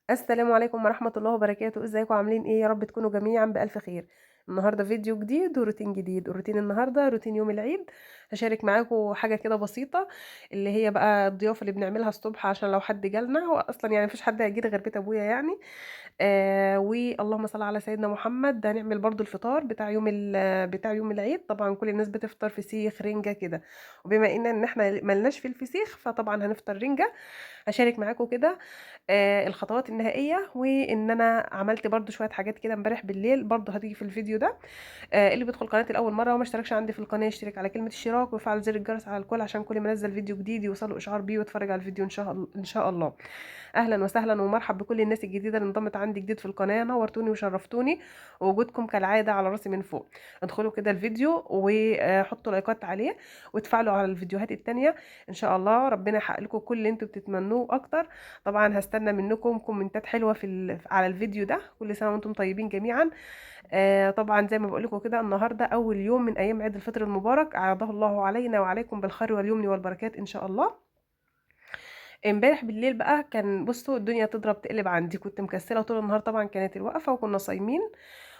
السلام عليكم ورحمة الله وبركاته. ازيكم عاملين ايه؟ يا رب تكونوا جميعا بألف خير. النهارده فيديو جديد وروتين جديد. الروتين النهارده روتين يوم العيد. هشارك معاكم حاجة كده بسيطة، اللي هي بقى الضيافة اللي بنعملها الصبح عشان لو حد جالنا. هو اصلا يعني مفيش حد هيجي غير بيت ابويا يعني. واللهم صل على سيدنا محمد. ده هنعمل برضو الفطار بتاع يوم العيد. طبعا كل الناس بتفطر فسيخ رنجه كده، وبما ان احنا ملناش في الفسيخ فطبعا هنفطر رنجه. هشارك معاكم كده الخطوات النهائية، وان انا عملت برضو شوية حاجات كده امبارح بالليل برضو هتيجي في الفيديو ده. اللي بيدخل قناتي لاول مرة وما اشتركش عندي في القناة يشترك على كلمة اشتراك ويفعل زر الجرس على الكل عشان كل ما انزل فيديو جديد يوصله اشعار بيه ويتفرج على الفيديو ان شاء الله. اهلا وسهلا ومرحب بكل الناس الجديدة اللي انضمت عندي جديد في القناة. نورتوني وشرفتوني، ووجودكم كالعادة على راسي من فوق. ادخلوا كده الفيديو وحطوا لايكات عليه وتفاعلوا على الفيديوهات التانية. ان شاء الله ربنا يحقق لكم كل اللي انتم بتتمنوه اكتر. طبعا هستنى منكم كومنتات حلوة على الفيديو ده. كل سنة وانتم طيبين جميعا. طبعا زي ما بقول لكم كده، النهارده اول يوم من ايام عيد الفطر المبارك، اعاده الله علينا وعليكم بالخير واليمن والبركات ان شاء الله. امبارح بالليل بقى كان بصوا الدنيا تضرب تقلب عندي، كنت مكسله طول النهار، طبعا كانت الوقفة وكنا صايمين.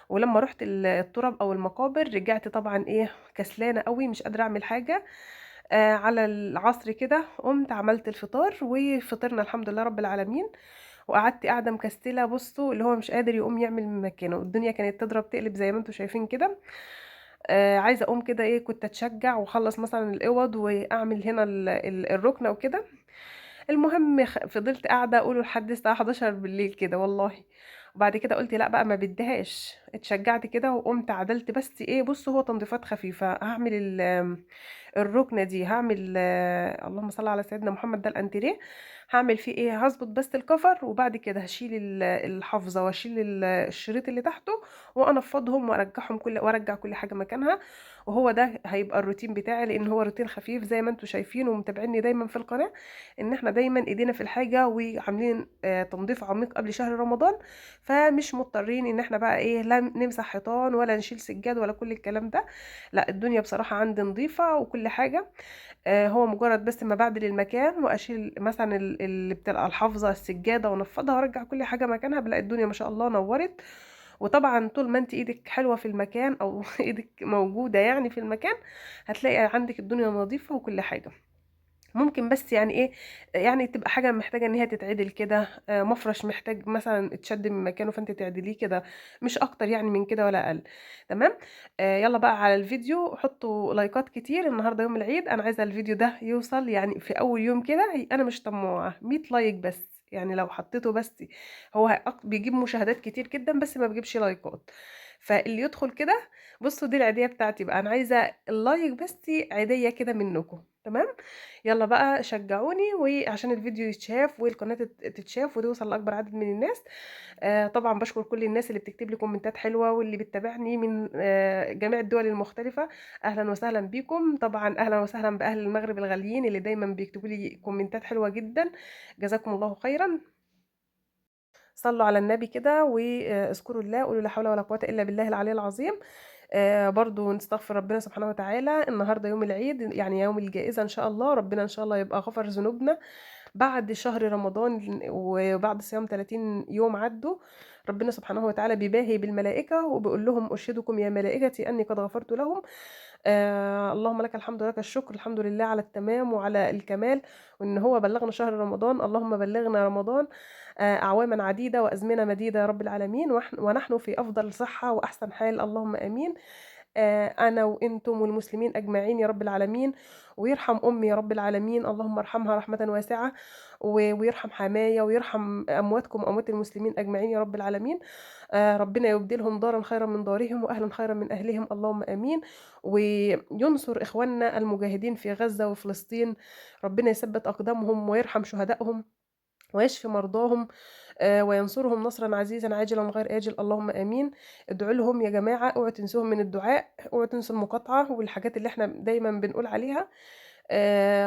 ولما رحت التراب او المقابر رجعت طبعا ايه كسلانه قوي، مش قادرة اعمل حاجة. على العصر كده قمت عملت الفطار وفطرنا الحمد لله رب العالمين. وقعدت قاعدة مكسله، بصوا اللي هو مش قادر يقوم يعمل من مكانه، الدنيا كانت تضرب تقلب زي ما انتم شايفين كده. عايزه اقوم كده ايه، كنت اتشجع واخلص مثلا الاوض واعمل هنا الركنه وكده. المهم فضلت قاعدة اقوله لحد الساعة 11 بالليل كده والله. وبعد كده قلت لا بقى ما بديهاش، اتشجعت كده وقمت عدلت بس ايه، بصوا هو تنظيفات خفيفة. هعمل الركنه دي، هعمل اللهم صل على سيدنا محمد، ده الانتريه هعمل فيه ايه، هظبط بس الكفر، وبعد كده هشيل الحافظة واشيل الشريط اللي تحته وانفضهم وارجعهم كل وارجع كل حاجة مكانها. وهو ده هيبقى الروتين بتاعي، لان هو روتين خفيف زي ما انتم شايفين ومتابعيني دايما في القناة، ان احنا دايما ايدينا في الحاجة وعاملين تنظيف عميق قبل شهر رمضان، فمش مضطرين ان احنا بقى ايه لا نمسح حيطان ولا نشيل سجاد ولا كل الكلام ده. لا الدنيا بصراحة عندي نظيفة وكل حاجة. هو مجرد بس ما بعدل المكان واشيل مثلا اللي بتبقى الحافظة السجادة وانفضها وارجع كل حاجة مكانها، بلاقي الدنيا ما شاء الله نورت. وطبعا طول ما انت ايدك حلوة في المكان او ايدك موجودة يعني في المكان، هتلاقي عندك الدنيا نظيفة وكل حاجة. ممكن بس يعني ايه، يعني تبقى حاجة محتاجه ان هي تتعدل كده، مفرش محتاج مثلا اتشد من مكانه فانت تعدليه كده، مش اكتر يعني من كده ولا اقل. تمام. يلا بقى على الفيديو، حطوا لايكات كتير. النهارده يوم العيد، انا عايزه الفيديو ده يوصل يعني في اول يوم كده، انا مش طماعه، 100 like بس، يعني لو حطيته بس هو بيجيب مشاهدات كتير جدا بس ما بيجيبش لايكات. فاللي يدخل كده بصوا دي العيديه بتاعتي بقى، انا عايزه ال like بس عيديه كده منكم. تمام. يلا بقى شجعوني وعشان الفيديو يتشاف والقناة تتشاف وتوصل لاكبر عدد من الناس. طبعا بشكر كل الناس اللي بتكتب لي كومنتات حلوة واللي بتتابعني من جميع الدول المختلفة. اهلا وسهلا بيكم. طبعا اهلا وسهلا باهل المغرب الغاليين اللي دايما بيكتبوا لي كومنتات حلوة جدا، جزاكم الله خيرا. صلوا على النبي كده واذكروا الله، قولوا لا حول ولا قوة الا بالله العلي العظيم. برضو نستغفر ربنا سبحانه وتعالى. النهارده يوم العيد، يعني يوم الجائزة ان شاء الله، ربنا ان شاء الله يبقى غفر ذنوبنا بعد شهر رمضان وبعد صيام 30 يوم عدوا. ربنا سبحانه وتعالى بيباهي بالملائكة وبيقول لهم أشهدكم يا ملائكتي أني قد غفرت لهم. اللهم لك الحمد ولك الشكر، الحمد لله على التمام وعلى الكمال، وإن هو بلغنا شهر رمضان. اللهم بلغنا رمضان أعواما عديدة وأزمنة مديدة يا رب العالمين، ونحن في أفضل صحة وأحسن حال، اللهم آمين. أنا وإنتم والمسلمين أجمعين يا رب العالمين. ويرحم أمي يا رب العالمين، اللهم ارحمها رحمة واسعة، ويرحم حماية ويرحم أمواتكم وأموات المسلمين أجمعين يا رب العالمين. ربنا يبدلهم دارا خيرا من دارهم وأهلا خيرا من أهلهم، اللهم آمين. وينصر إخواننا المجاهدين في غزة وفلسطين، ربنا يثبت أقدامهم ويرحم شهدائهم ويشفي مرضاهم، وينصرهم نصرا عزيزا عاجلا غير آجل، اللهم آمين. ادعوا لهم يا جماعة، اوعوا تنسوهم من الدعاء، اوعوا تنسوا المقاطعة والحاجات اللي احنا دايما بنقول عليها.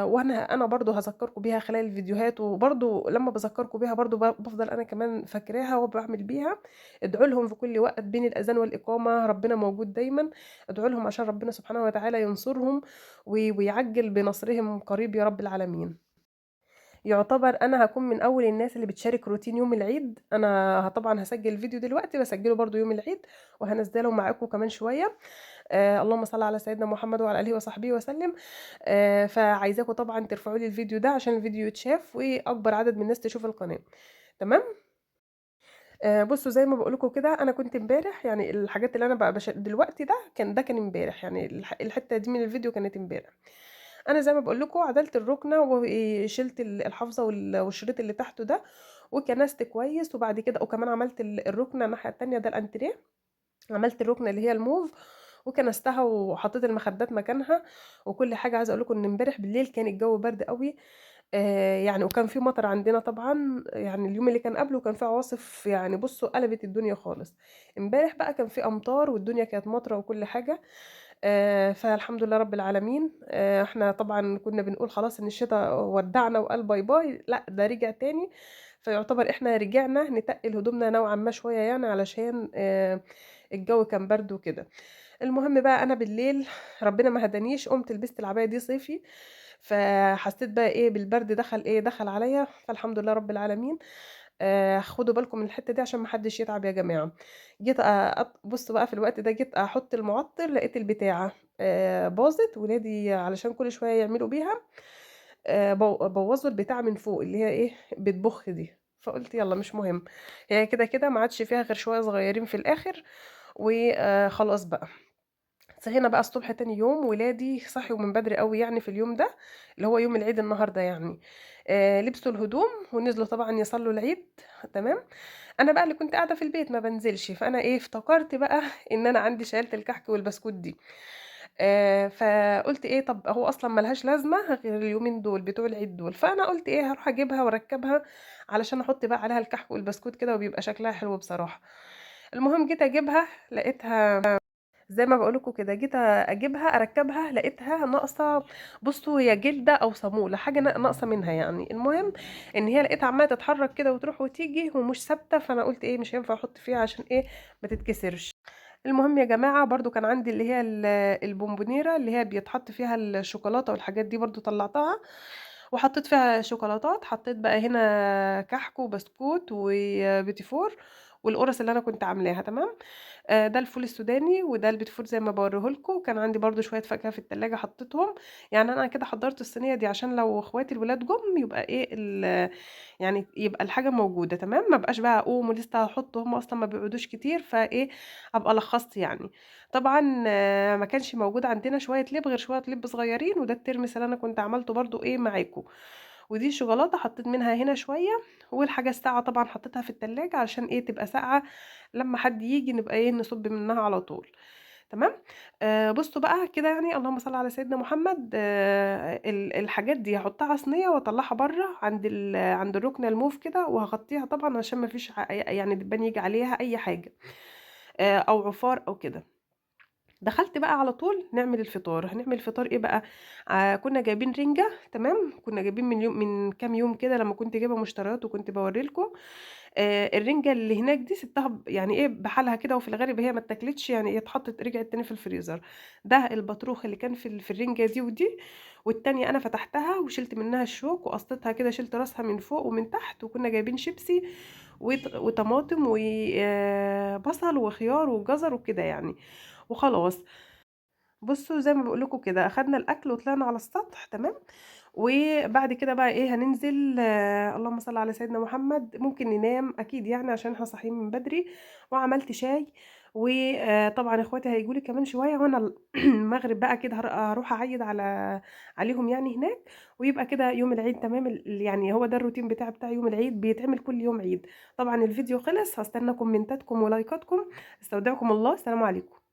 وانا برضو هذكركم بيها خلال الفيديوهات، وبرضو لما بذكركم بيها برضو بفضل انا كمان فاكراها وبعمل بيها. ادعوا لهم في كل وقت بين الاذان والاقامة، ربنا موجود دايما. ادعوا لهم عشان ربنا سبحانه وتعالى ينصرهم ويعجل بنصرهم قريب يا رب العالمين. يعتبر أنا هاكون من أول الناس اللي بتشارك روتين يوم العيد. أنا طبعًا هاسجل الفيديو دلوقتي واسجله برضه يوم العيد، وهانزّله معاكم كمان شوية. اللهم صل على سيدنا محمد وعلى آله وصحبه وسلم. فعايزاكم طبعًا ترفعوا لي الفيديو ده عشان الفيديو يتشاف وأكبر عدد من الناس تشوف القناة، تمام؟ بصوا زي ما باقول لكم كده، أنا كنت امبارح يعني الحاجات اللي أنا ب باش دلوقتي ده كان امبارح، يعني الحتة دي من الفيديو كانت امبارح. أنا زي ما باقول لكم عدلت الركنة وشِلت الحافظة والشريط اللي تحته ده، وكنست كويس، وبعد كده وكمان عملت الركنة الناحية التانية ده الأنتريه، عملت الركنة اللي هي الموف وكنستها وحطيت المخدات مكانها وكل حاجة. عايزة أقول لكم إن امبارح بالليل كان الجو برد أوي، يعني وكان في مطر عندنا طبعًا، يعني اليوم اللي كان قبله كان في عواصف، يعني بصوا قلبت الدنيا خالص. امبارح بقى كان في أمطار والدنيا كانت مطرة وكل حاجة، فالحمد لله رب العالمين. إحنا طبعًا كنا بنقول خلاص إن الشتا ودّعنا وقال bye bye، لأ ده رجع تاني، فيعتبر إحنا رجعنا نتقِّل هدومنا نوعًا ما شوية يعني علشان الجو كان برد وكده. المهم بقى أنا بالليل ربنا ما هدانيش، قُمت لبست العباية دي صيفي، فحسيت بقى إيه بالبرد دخل عليَّ، فالحمد لله رب العالمين. خدوا بالكم من الحتة دي عشان ما حدش يتعب يا جماعة. جيت أ أط بصوا بقى في الوقت ده جيت أحط المعطر لقيت البتاعة باظت، ولادي علشان كل شوية يعملوا بيها بوظوا البتاعة من فوق اللي هي إيه بتبخ دي، فقُلت يالّا مش مهم، هي كده، كده ما عادش فيها غير شوية صغيرين في الآخر وخلاص بقى. صحينا بقى الصبح تاني يوم، ولادي صحيوا من بدري أوي يعني في اليوم ده، اللي هو يوم العيد النهارده يعني، لبسوا الهدوم ونزلوا طبعًا يصلوا العيد، تمام؟ أنا بقى اللي كنت قاعدة في البيت ما بانزلش، فأنا إيه افتكرت بقى إن أنا عندي شالة الكحك والبسكوت دي، فقُلت إيه طب هو أصلًا ما لهاش لازمة غير اليومين دول بتوع العيد دول، فأنا قُلت إيه هاروح أجيبها وأركبها علشان أحط بقى عليها الكحك والبسكوت كده وبيبقى شكلها حلو بصراحة. المهم جيت أجيبها لقيتها زي ما باقول لكم كده، جيت أجيبها أركبها لقيتها ناقصة، بصوا هي جلدة أو صامولة حاجة ناقصة منها يعني. المهم إن هي لقيتها عمالة تتحرك كده وتروح وتيجي ومش ثابتة، فأنا قُلت إيه مش هينفع أحط فيها عشان إيه ما تتكسرش. المهم يا جماعة برضه كان عندي اللي هي البونبونيرة اللي هي بيتحط فيها الشوكولاتة والحاجات دي برضه طلعتها وحطيت فيها شوكولاتات، حطيت بقى هنا كحك وبسكوت وبيتيفور والقرص اللي أنا كنت عاملاها، تمام؟ ده الفول السوداني وده البيتيفور زي ما باوريه لكم، كان عندي برضه شوية فاكهة في التلاجة حطيتهم، يعني أنا كده حضرت الصينية دي عشان لو اخواتي الولاد جُم يبقى إيه يعني يبقى الحاجة موجودة، تمام؟ ما ابقاش بقى أقوم ولسه هاحط، هُم أصلًا ما بيقعدوش كتير، فإيه أبقى لخّصت يعني. طبعًا ما كانش موجود عندنا شوية لب غير شوية لب صغيرين، وده الترمس اللي أنا كنت عملته برضه إيه معاكم. ودي الشوكولاتة حطيت منها هنا شوية، والحاجة الساقعة طبعًا حطيتها في التلاجة عشان إيه تبقى ساقعة لما حد ييجي نبقى إيه نصُب منها على طول، تمام؟ بصوا بقى كده يعني اللهم صل على سيدنا محمد، الحاجات دي هاحطها على صينية وأطلعها برّه عند الركنة الموف كده، وهاغطيها طبعًا عشان ما فيش يعني دبان ييجي عليها أي حاجة، أو عفار أو كده. دخلت بقى على طول نعمل الفطار. هنعمل الفطار إيه بقى؟ كنا جايبين رنجة، تمام؟ كنا جايبين من كام يوم كده لما كنت جايبة مشتريات وكنت باوري لكم. الرنجة اللي هناك دي سِبتها يعني إيه بحالها كده، وفي الغالب هي ما اتاكلتش، يعني هي اتحطت رجعت تاني في الفريزر. ده البطروخ اللي كان في الرنجة دي ودي، والتانية أنا فتحتها وشِلت منها الشوك وقصيتها كده، شِلت راسها من فوق ومن تحت، وكنا جايبين شيبسي وطماطم وبصل وخيار وجزر وكده يعني، وخلاص. بصوا زي ما باقول لكم كده، أخدنا الأكل وطلعنا على السطح، تمام؟ وبعد كده بقى إيه هننزل، اللهم صل على سيدنا محمد، ممكن ننام أكيد يعني عشان إحنا صاحيين من بدري. وعملت شاي، وطبعًا إخواتي هيجوا لي كمان شوية، وأنا المغرب بقى كده هاروح أعيد عليهم يعني هناك، ويبقى كده يوم العيد تمام. يعني هو ده الروتين بتاع يوم العيد، بيتعمل كل يوم عيد. طبعًا الفيديو خلص، هاستنى كومنتاتكم ولايكاتكم. استودعكم الله، السلام عليكم.